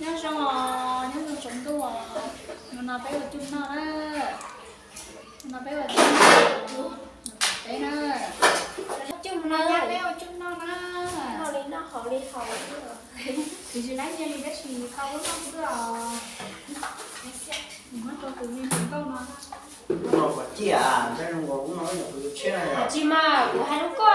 Nyob zoo os, nyob zoo tsaus ntuj os. Hnub no peb ua cub noj na. Hnub no peb ua cub noj, peb na. Cub noj, peb ua cub noj na. Noj li noj, haus li haus. Kuv tsis laib nyiaj li tab sis kho lub noj xwb os. Muab rau tus me hluas nkauj no. Lub no kom ciaj, tab zoo nkaus lub no yog kuv tus tshiab na. Tsis mas kuv hais lub koj.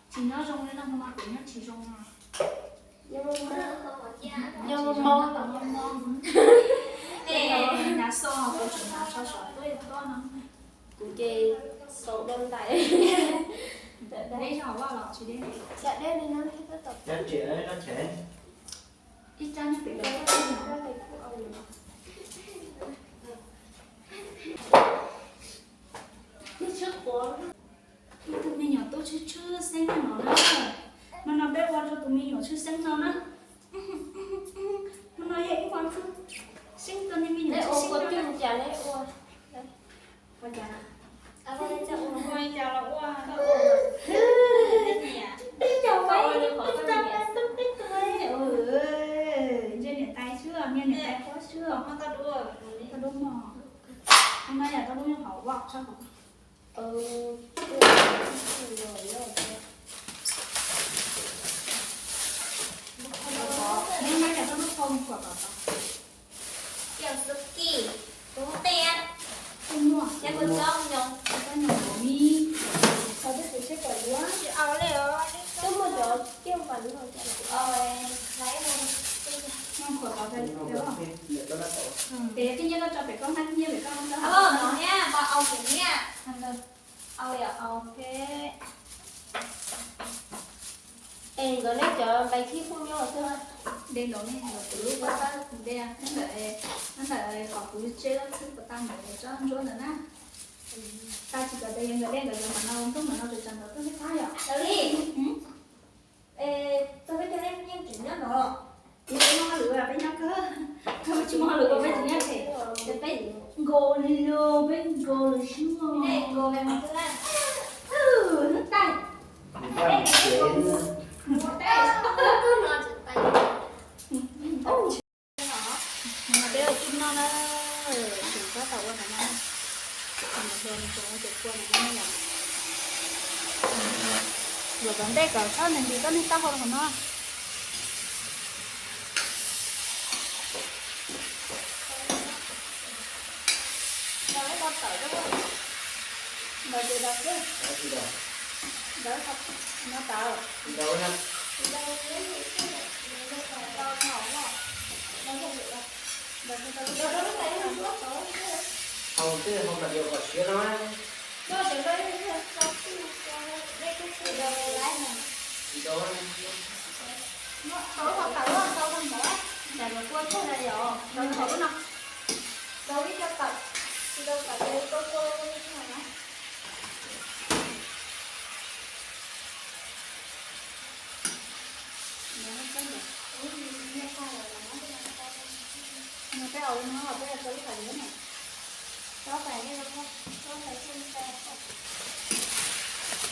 Tsis nyob zoo li no, hmo no kuv nyob tsis zoo no. Nyob mob mob. Hnav xo kuv tseem hnav tsho saum tuaj tuaj no. Kuv ces xaus dua ntais. Deb zog vaj los tsis deb. Deb li no. Dab tsi dab tsi? Ib rab nyob pem. Ib tug me nyuam tub tshwj tshwj xeeb no na. Hmo no peb ua rau tus me nyuam tshwj xeeb no na. Hmo no yog ib hmo tshwj xeeb rau niag me nyuam tshwj xeeb no na. Ua cas? Ua cas los ua. Peb caug, peb caug, peb caug. Ntshe niam tais xwb, niam tais qhuab xwb. Tau dub mog. Hmo no yog tau dub hauv vaj tshaj hauv. Neb muab cov tau lub phau kom kom tau. Cov xub kis, kub qiab, kub muag, thiab kua txob nyoos. Kua txob nyoos mis. Tsis au li os. Twb muaj cov coj pas no. Mus khuam tau. Ces twb nyiaj koj tso pem koj na, nyiaj pem koj no. Au, no thiab, pas au pem thiab. Au yom, au thiab. Es nkawd neb cov npais khib kuj nyob xwb. De nkaus ne, nkaus kuv lub, de neb ntawm, neb ntawm kom kuv tseb lub txhwb puas tag ntawd tsob ntsuab ntawd na. Tag tsis kom tes nkawd de nkawd cov mam no, ntuj mam no tsuas tsam ntawd tuaj neb qab yom. Txog peb caug leej yeej tseem nyob no. Kuv tsis muaj hauj lwm, peb nyob kawg, peb tsis muaj hauj lwm, peb tseem nyob pem, ces peb nkaus li los, peb nkaus los xwb. Hnub tais. Peb ua cub noj na, tseem tab tom ua ntawm no, ua cov kua ntawm no yom. Yuav tom ntej kom txhob nws ntis koj niag taub hau hauv no. Ntawd ces daus xwb. Ntawd no tawm. Hau tej hau kom siav no. Tau lub hau tawm, tau lub ntawd, nram lub kua tshaj na yom, tau lub hau lub no. Tau ib co tawm, tsis tau tawm ces kua kua li no na. Peb ua no, peb ua tau lub hau na.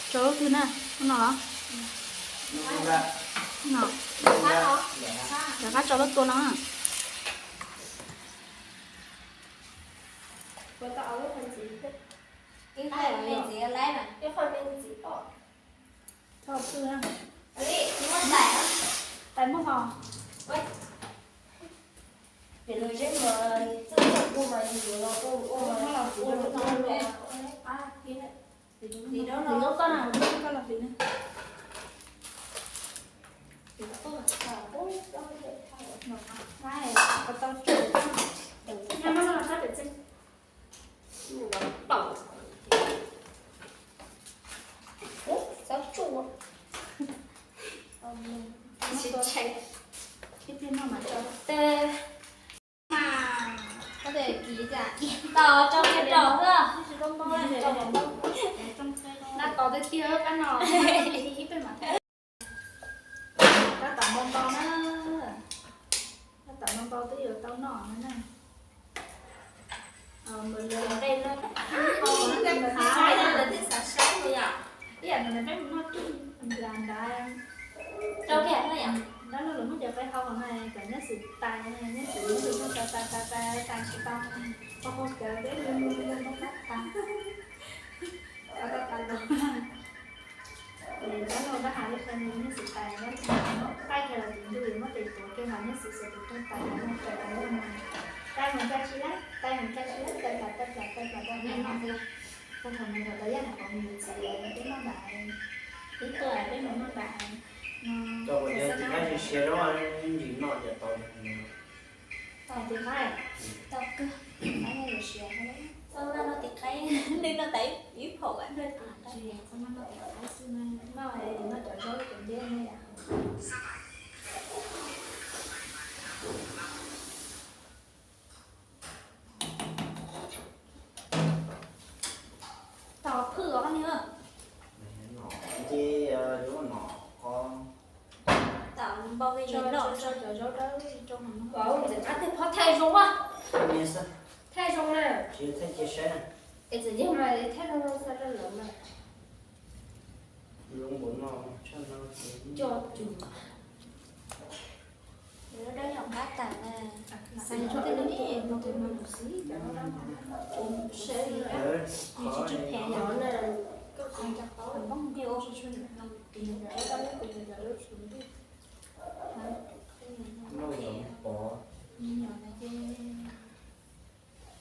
Tso lub twg na, lub no los? No. Rov qab tso lub tua no. Tais muab hos. Nws lub koj na, koj los hliv na. Tau tsuj, nyob no los sab pem txeeg. Txhob tsuj. Ib pliag no mas tso. Mas koj tes kiv cas tau tso kiag rau xwb. Nab tos tiag tiag kab no. Ib pliag mas tab tom npau npau na. Tab tom npau npau twb yuav tau noj no na. Mus lawv nqe no, lawv twb xav saib mus yom. Ntawm no peb mus noj twg nram nrad. Rau kiag no yom. Dab laug lawv muab cov qe hau hauv no kom nyob xwb tais, nyob xwb tais tais tais tais tais tsis tau, qhov qhov kawv peb mus mus mus mus tas tas. Dab laug dab has lub qe nyob xwb tais, qaij kiag los tim ntug muab tes tuav kiag mas nyob xwb xwb tus rooj tais no tais tais no. Tais mus tais tsis laib, tais mus tais tsis laib, tais tas tais tas tais tas tais no. Thaum mus thaum tau yaj nam qhov mus yuav txiv peb noj nram, ib tuaj peb mus noj nram no. Tau kuv tias tis qaib siav siav zoo, ntsis noj cov tau. Tau tis qaib, tau kawg, tis qaib noj siav siav. Txhob maj noj tis qaib, nej noj tas ib phaum noj tis qaib. Txhob maj noj tis qaib xwb, noj noj cov zaub cov nteb no yom. Tau phwj os koj niag. Ces yuav no qhov. Tau npau ve tso, noj tso cov zaub dawb rau hauv no. Txawm qab tej phob thaij zoo a. Thaij zoo na. Tsis thaij cia saib na. Es txawm yog mas thaij zoo zoo xa rau lawv mas. Zoo npaum no tshaj no. Coj cug. Nws dawb yom qab tas na. Xav tso tej no ib no tus no tus xib cov no dawb no. Seb, tsis tsis phem yom na. Npoj npej ua tsis tshua nws no tus nws cov dawb, tus nws cov dawb tsis npej. Noj yom pov. Nws yom na ces.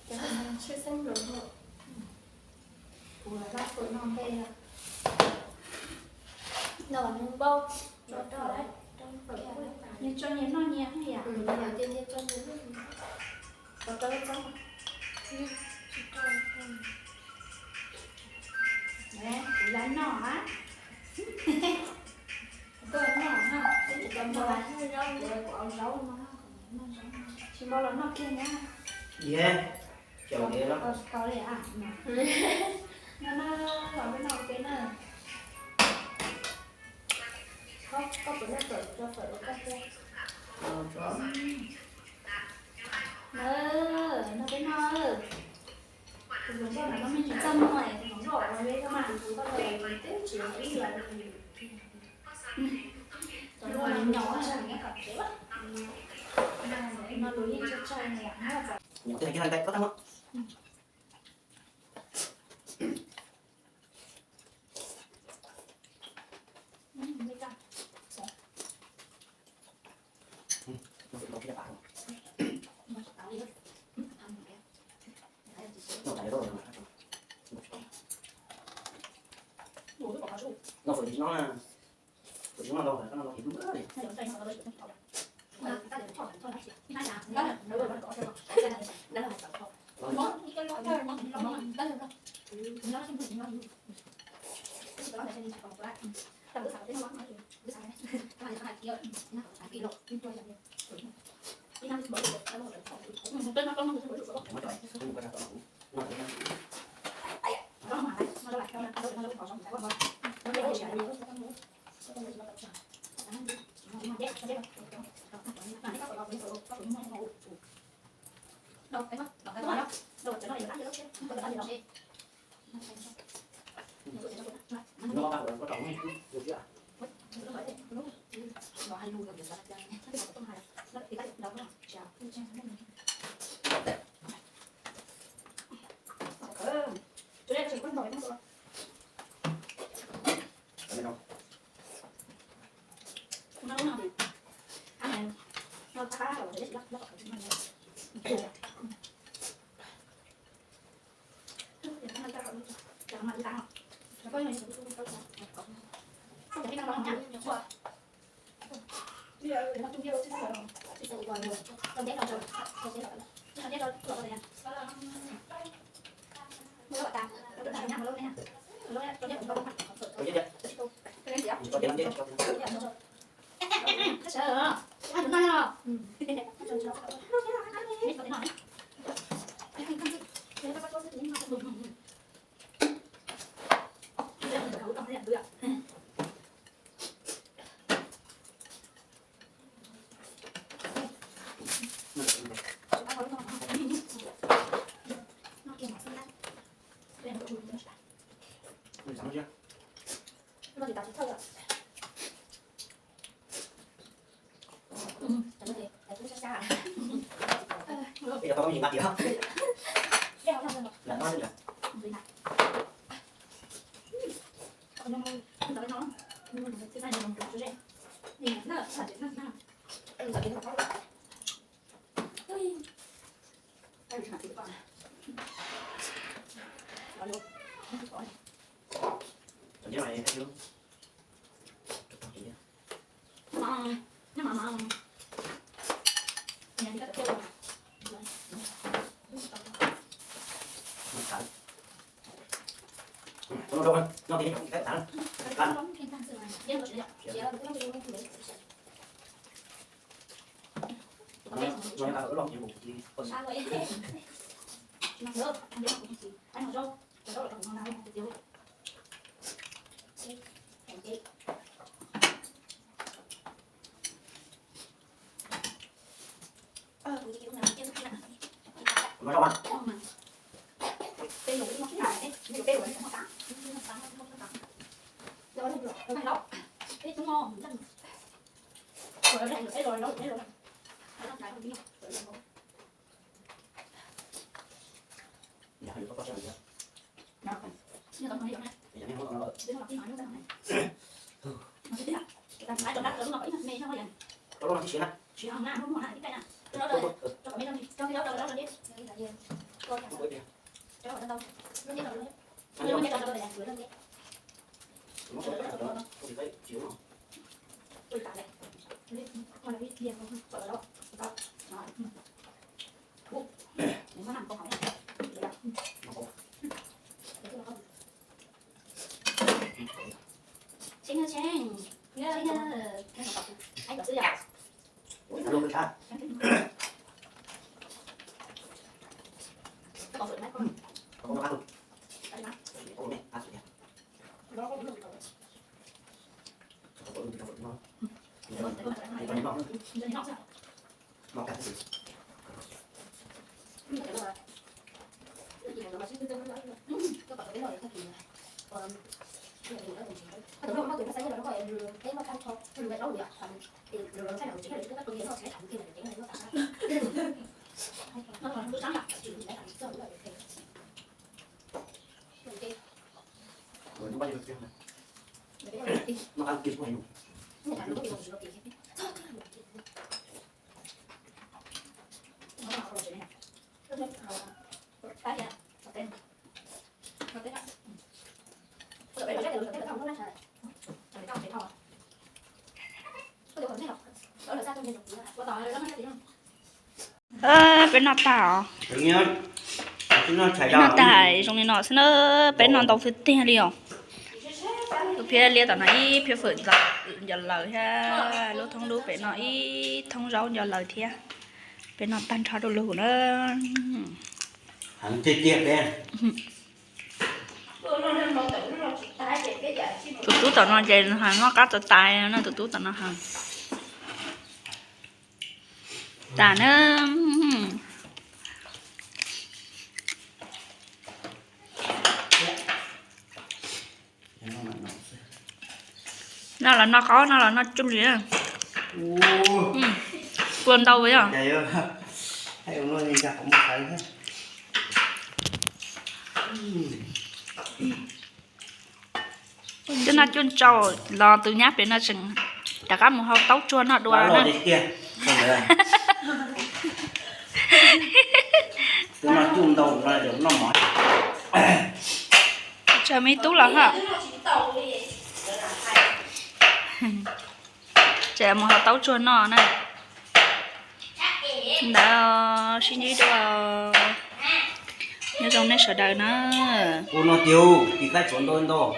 Cov no tshwj xeeb los. Kuv laj pw noj npej. No nws npau, tso rau lawm. Nyias tso nyias noj nyias yom. Kuv laj noj a. Koj noj no, twb tsis tau npau, kuv au zaub no, tsis npau los noj kiag na. Yog, caum diav los. Tsis tau li a. No no, los peb noj peb na. Koj puas noj fawm, rau fawm rau koj thiab. No, no peb noj. Tus hluas nkauj no no me ntsis txaj muag, tus hluas nkauj uas yog koj mas tus hluas nkauj no twb tsis ib los. Cov no nyaum nyaum kom tsev, no lus yeej tsawg tsawg. Nyaum tej no koj tag no. Peb noj tag os. Peb noj tag zoo li no xwb na, peb noj ntau tiag tiag li os. Lub phiab liab tom no ib phiab fawm nco laws thiab lub thoob dub pem no ib thoob zaub nco laws thiab. Peb noj tag nrho rau lug na. Tus tub tom no ces noj qab txawv tas no, tus tub tom no ha. Tas na. No los noj qaub, no los noj cuj li. Kua ntau yog. Coj noj cuj ntsaum los tus nyab pem no tseem rov qab mus hau taub tsuag noj dua na. Tsawg me tub los ha. Tseem mus hau taub tsuag noj na. Ntawd sib ntsib dua. Nyob zoo nej sawv daws na. Ua no tiag, kis qaib tsuav ntau ntau.